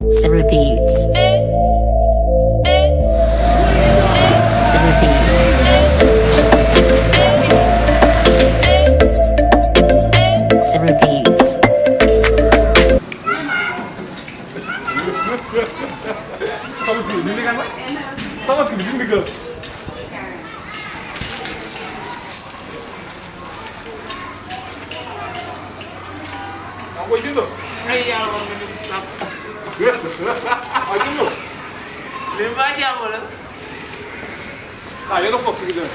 Summer Beats. Summer Beats. Summer Beats. Sama sekali, ini kan? Sama sekali, ini kan? Aku itu, Ay, ako mag-stop. aku itu. Lima niya mo lang. Ah, yun ako, sige doon.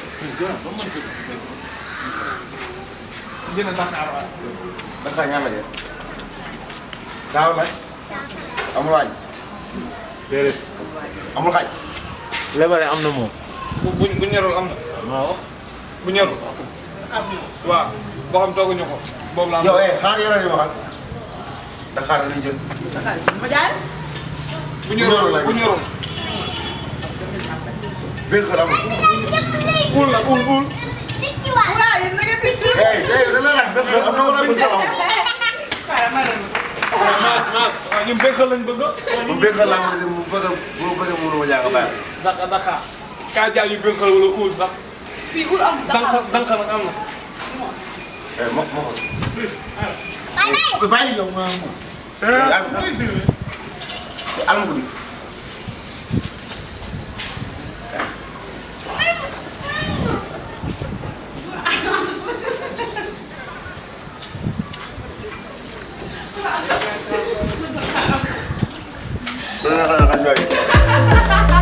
Hindi na nakaraas. Naka ñaama de saaw la amul waaj Déedéet. amul xaaj lebale am na moom. Bu ñorul am na. waaw. Bu ñorul. waaw. boo xam tooguñu ko. boobu la am. yow xaar yow la ñuy waxal Dakar lañ jël Bu ñorul bu ñorul. benn xel amul Ul la ul. da la laaj benn xel am na wala benn xel amul Mas. waaw ñun béykat lañ bëgg. mu benn xel laa mën a mu bëgg a mu bëgg a mënu ma jàng bàyyi Dakar. Kaa jaay ñu béykat wala ul sax. Fii ul am Danka nag am na. ma ko bàyyi yow ma alma ko di dana xanaa kan jooy